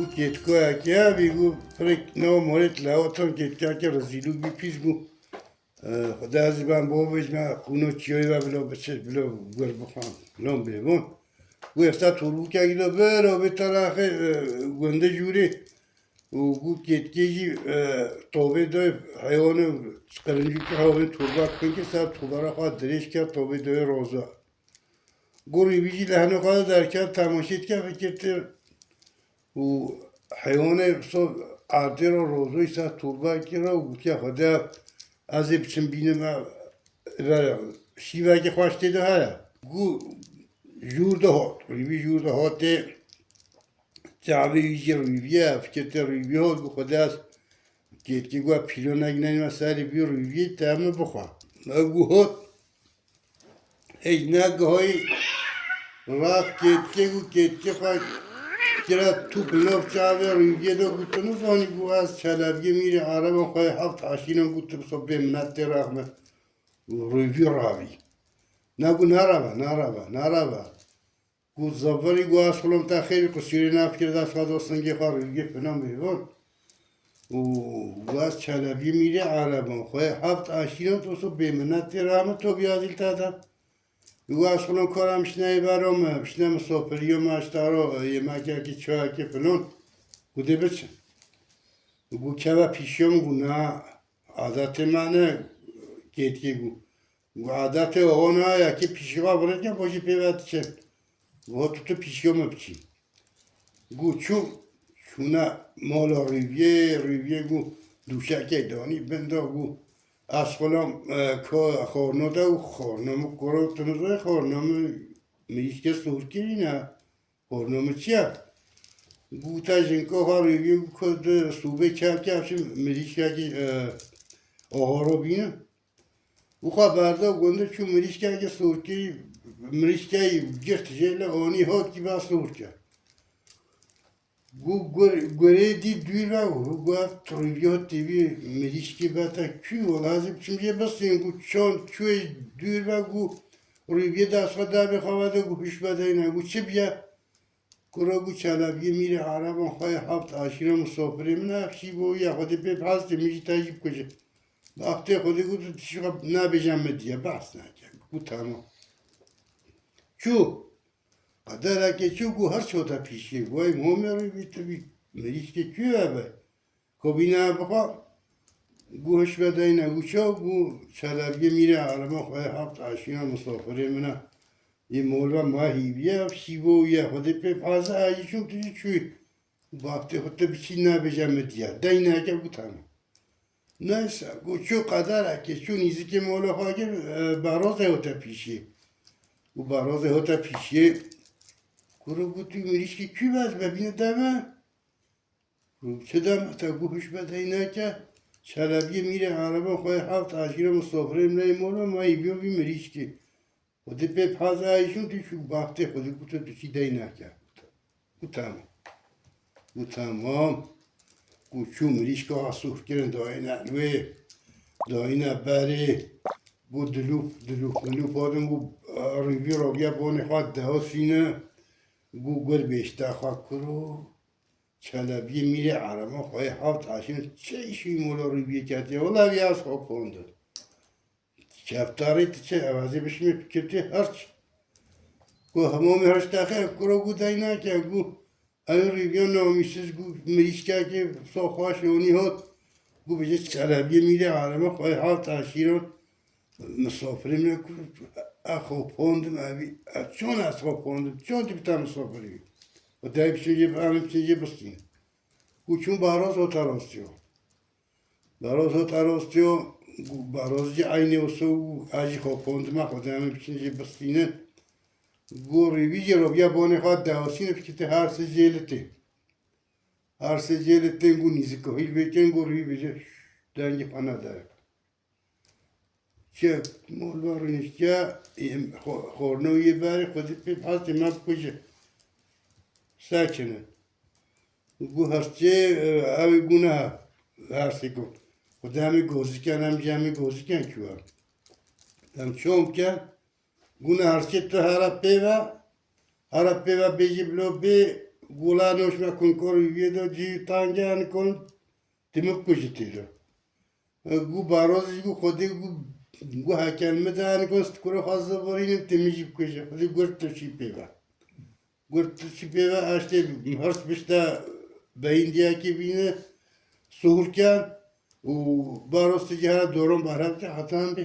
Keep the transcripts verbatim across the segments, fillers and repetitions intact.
Û kêtkoyekê hebî, û pirek nav morê tilawatan kêtkekê rezîlûk bî pîs bû. Xwedê ez ê ben bo bêjme, xûno çiyoyê ve bilo biçe, bilo gur bixwe. Lom bê bon. Wê esta torbûkekî de bira bê teraxê, e, gundê jûrê. Û got kêtkê jî, e, tovê de heywanê, qirincûkê heywanê torba kinkê ser tovara xwe dirêj kerd, tovê de roza. Got rîvî jî li heno xwe de derket, temaşê dike, fikir tê. Û heywanê so erdê re rozoyî ser torbekê re û gotiye, Xwedê ez ê biçim bînim, e, vere şîvekê xweş tê de heye. Got jûr de hat, rîvî jûr de hatê. Çavê wî jî rûvî ye, fikirtê rûvî hot, got, Xwedê ez kêtkê got pîlonek nenîme serê vî rûvî te min bixwe. Ew got hot, hêj negihayî, raft kêtkê got, kêtkê xwe kira tûp li nav çavê rûviyê de, got, tu nizanî, got, ez çelebiyê mîrê ereban xwe yê heft eşîran, got, tu bi so bê minet tê rexme. Rûvî ravî. Ne got, nereve, nereve, nereve. Got, Zevirî, got, ez xulam te xêrî qisûrê nefikir, dest xwe da singê xwe rûviyê filan bêvan. Û got, ez çelebiyê mîrê ereban xwe yê heft eşîran, to so bêminet tê re min to biyazîl te de. Got, ez xulam kara mişneyê bera me, mişne misafiriya me, ez te ra yemekekê, çayekê filan. Got, dê biçin. Got, keve pîşiya min, got, na, adetê me ne, kêtkê got. Got, adetê awa ne, yekê pîşiya virêke, bo jî pê ve diçe. Got, tu, tu pîşiya min biçî. Got, çû, çûne mala rîviyê, rîviyê got, dûşekê danî bin de got, ez xulam, e, ka xorno de û xorno min kuro, tu nizanî xorno min mirîşkê sor kirîne. Xorno min çi ye? Got, te jinka xwe rêviyê got, ku di sûbê çav çav çi mirîşkekî, e, oxoro bîne. Û xwe berda gundê çû mirîşkekî sor kir, mirîşkeyî girt jê li anî hat kî ba sor kir. Got, gur-, gurê dî dûr ve û got, ev rêviya têvî mirîşkî bete kû, wela ez ê biçim jê bisînim. Got, çand çûyê dûr ve got, rêviyê dest xwe dabê xwe ve de got, hişk vedeyne. Got, çi biye? Kuro got, çelebiyê mîrê ereban xwe yê heft eşîra misafirê min e, ev şî bo ya Xwedê pê bihestê min jî te jî bikuje. Baxtê Xwedê got, tu tişî xwe nabêje min diye, behs neke. Got, tamam. Çû. Qederekê çû, got, her çi hate pîşê. Got, ey momê rîvî tu bî, mirîşkê kû ye be? Ko bîne bixwe, got, hişk vedeyne, got, çaw, got, çelebiyê mîrê ereban xwe yê heft eşîra misafirê min e. Yê mol ve ma hîviye, ev şîvo ye, Xwedê pê biheze, ez jî çûm, tu jî çûyî. Got, baxtê xwe tu biçî nabêje min diye. Deyneke got, tamam. Neyse, got, çû qederekê, çû nîzikê mola xwe kir, e, berozê hote pîşê. Got, berozê hote pîşê. Kuro got, tu mirîşkê kû ve, ez bebîne deme. Got, çi deme te? Got, hişk vedeyne ke, çelebiyê mîrê ereban xwe yê heft eşîra misafirê min ê mola, ma yê biyo vî mirîşkê. Xwedê pê biheze, ez jî çûm, tu çû, baxtê Xwedê got, tu çî deyneke. Got, tamam. Got, tamam. Got, çû mirîşka xwe sor kirin, dayîne wê, dayîne berê. Got, dilûf, dilûf, milûf hatin, got, rîvî raviye bonê xwe dihasîne. Got, gur bêşte xwe kuro. Çelebiyê mîrê ereban xwe yê heft eşîran çi îşî mola rîviyê ketiye? Wela vî ez xwe pondim. Keftarê diçe, ew ez ê bişimê fikirtê hirç. Got, hemamê hirç dexe, kuro got, deyneke, got, ew rîviya namîsiz, got, mirîşkekê so xweş onî hat. Got, bêje çelebiyê mîrê ereban xwe yê heft eşîran misafirê min e, got, ez xwe pondim, evî, ez çon ez xwe pondim, çon tu bî te misafirê wî? Xwedayê biçin jê, em biçin jê bistînin. Û çûn Baroz hota rostiyo. Baroz hota rostiyo, Baroz jî eynê wisa û a jî xapandime, Xwedayê em biçin jê bistînin. Got Rîvî jî roviya bonê xwe dewasîne, fikirtê her sê jê li tê. Her sê jê li tên, got nîzikahî li vê tên, got Rîvî bêje, dengê xwe nede. Çi mol ve rûniştiye, em xo-, xorno yê berê xwedî pê hastê me bikuje. Sekinin. Got herçê, e, ew ê guna hersê got. Xwedê em ê goziken, em jî em ê goziken çû em. Em çon ken, guna herçê tu here pê ve, here pê ve bêjî bilo bê, gula noş me kunkor û vê do cî tange en kon, tu min bikujî tê do. Gu Baroz jî gu Xwedê gu, gu hekel min de, yani gu stikura xwe zivirînim, tê min jî bikuje. Xwedê gur tirşî pê ve. Gur tirşî pê ve, eştê hirs bişte beyindiyekê bîne, suhur ken û Baroz tê jî here doron berhev ke hetan bê.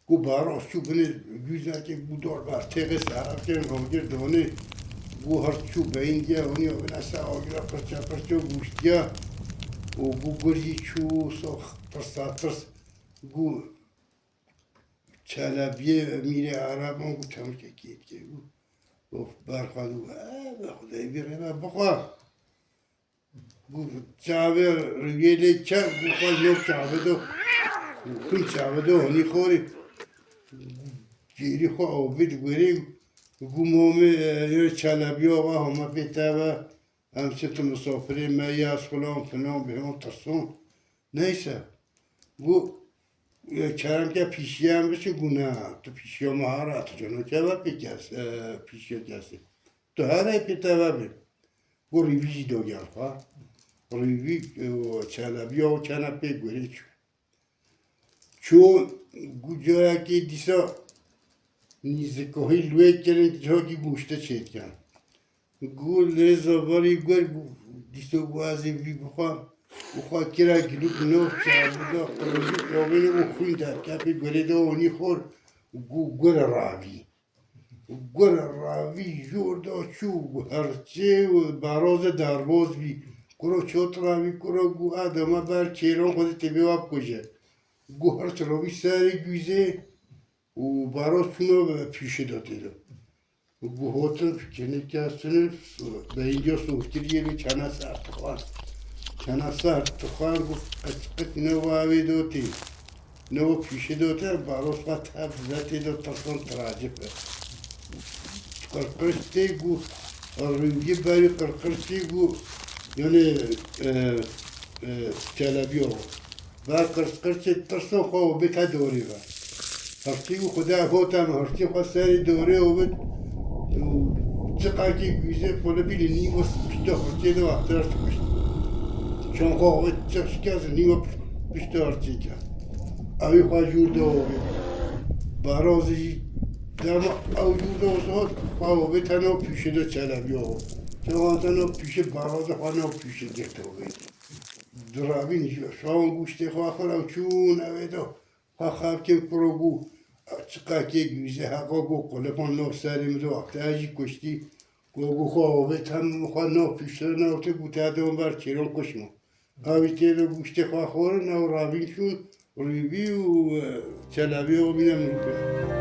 Gu Baroz çû binê guzekê, gu dor ber têxê serhevkên ogir donê. Gu hirs çû beyindiye, hûnî bine ser ogire pirçe pirçe û guştiye. Û gu gur jî çû sox tirsa tirs. Gu Çelebiyê mîrê Ereban gu temikekê dike. Gu of berxwe gu, "Ebe Xwedê vî rê me bixwe." Gu çavê riviyê lê çe, gu xwe nov çavê do. Xwîn çavê do, honî xorî. Cêrî xwe avê digwerê, gu momê, e, yê Çelebiya ve hema pê te ve. Em çi tu misafirê me ya, filan, filan, bêhon tirson. Neyse. Gu, e, kerem ke pîşiya em biçin, gu ne, tu pîşiya me hara, tu ceno ke ve pê kes, e, pîşiya kesê. Tu here pê te ve bê. Gu Rîvî jî do gel xwe. Rîvî, e, o Çelebiya û çene pê gurê çû. Çû gu cayekê dîsa nîzikahî li wê kirin, cihakî gu hişte çêdikin. Gu lê zavarî gur gu dîsa gu ez ê vî bixwem. Û xwe kira gilûk nav çavida, qirojî avêne û xwîn derkepê gurê de honî xor, gu gur ravî. Gur ravî jor da çû, herçê û Baroz derbaz bî. Kuro çot ravî, kuro gu edama ber çêran xwe di têbê wa bikuje. Gu herç ravî serê guzê û Baroz çûna pîşê de têde. Gu hotin kenê kesine beyindiya sohtiriyê li çene ser dixwar. Çene ser dixwar, gu qet qet ne wa wê dotê. Ne wa pîşê dote, Baroz xwe tev vetê do tirsan tracip e. Qirqiriş tê gu rûyê berî qirqiriş tê gu, yani, e, e, Çelebiya. Ber qirqiriş tê tirsan xwe û bê te dorê ve. Herçî û Xwedê hota me, herçî xwe serê dorê û bit û çiqakê guzê polipî li nîva pişta herçê de wextera kuşt. Çon xwe û bit çiq şikest nîva pişta herçê ke. Ewî xwe jûr de û bit. Baroz jî dema ew jûr de û sot xwe û bit heno pîşê de Çelebiya û. Çawa teno pîşê Baroz xwe ne pîşê girt û bit. Dirabîn jî şawan guştê xwe xwe ew çûn ewê de. Xwe xev kir kuro gu, çiqakê guzê heqa gu qulifan nav serê min de wexte ez jî kuştî. Gu, gu xwe avêt hem xwe nav piştre nav te gu te de ber çêran kuşma. Qawî tê de guştê xwe xwarin ew ravîn çûn Rîvî û, e, Çelebî ew bîne min kir.